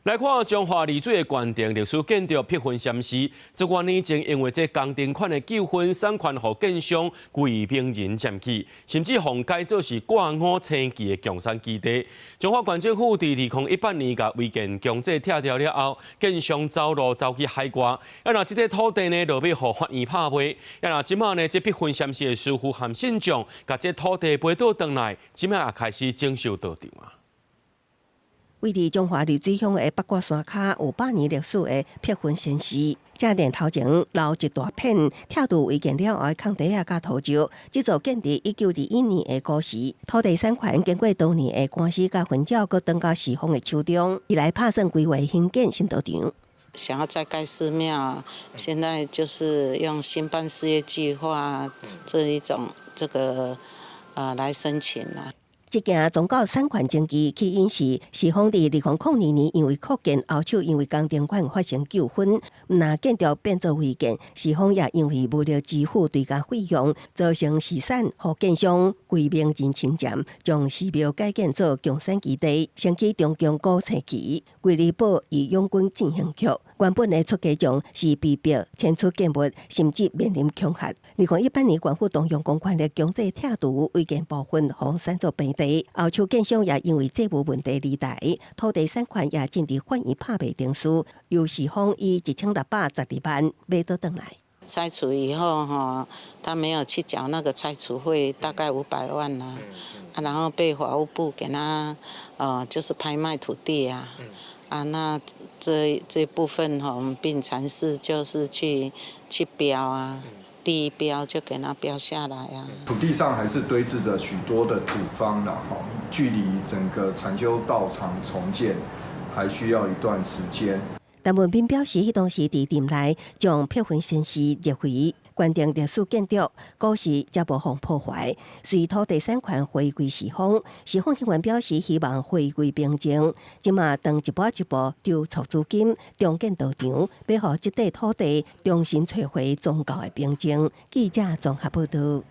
來看彰化麗水的縣定歷史建築碧雲禪寺，這幾年前因為這工程款的糾紛，產權予建商魏明仁佔去，甚至予改做是掛五星旗的共產基地。彰化縣政府佇2018年共違建強制拆掉了後，建商走路走去海外，啊若這塊土地呢，落尾予法院拍賣，啊若這馬呢，這碧雲禪寺的師父和信眾，共這土地買倒轉來，這馬也開始整修道場啊。位佇彰化麗水鄉的八卦山跤有百年歷史的碧雲禪寺，這年頭前留一大片拆除違建了後的空地仔佮土石，這座建佇1921年的古寺，土地產權經過多年的官司佮紛爭，閣轉到寺方的手中，未來拍算規劃興建新道場。想要再蓋寺廟，現在就是用興辦事業計劃這一種這個來申請啦。這件宗教產權爭議起因是寺方佇2002年因為擴建後手因為工程款發生糾紛，毋但建築變做違建，寺方也因為無力支付追加費用，造成寺產予建商歸名人侵佔，將寺廟改建做共產基地，掀起中共古星旗，歸離堡義勇軍進行曲。原本的出家眾是被迫遷出建物，甚至面臨恐嚇。2018年，縣府動用公權力強制拆除違建部分，予刪做平地。後手建商也因為債務問題離台，土地產權也進入法院拍賣程序，由寺方以1612萬買倒轉來。拆除以後，哈，他沒有去繳那個拆除費，大概500萬啦，啊，然後被法務部給他，就是拍賣土地啊，啊，那這部分哈，我們秉禪寺就是去標啊，第一標就給他標下來啊。土地上還是堆置着許多的土方啦，哈，距離整個禪修道場重建還需要一段時間。陳文彬表示，彼當時佇店內將碧雲禪寺列為縣定歷史建築，古寺才無予破壞，隨土地產權回歸寺方。寺方人員表示，希望回歸平靜。這馬當一步一步籌措資金，重建道場，欲予這塊土地重新找回宗教的平靜。記者綜合報道。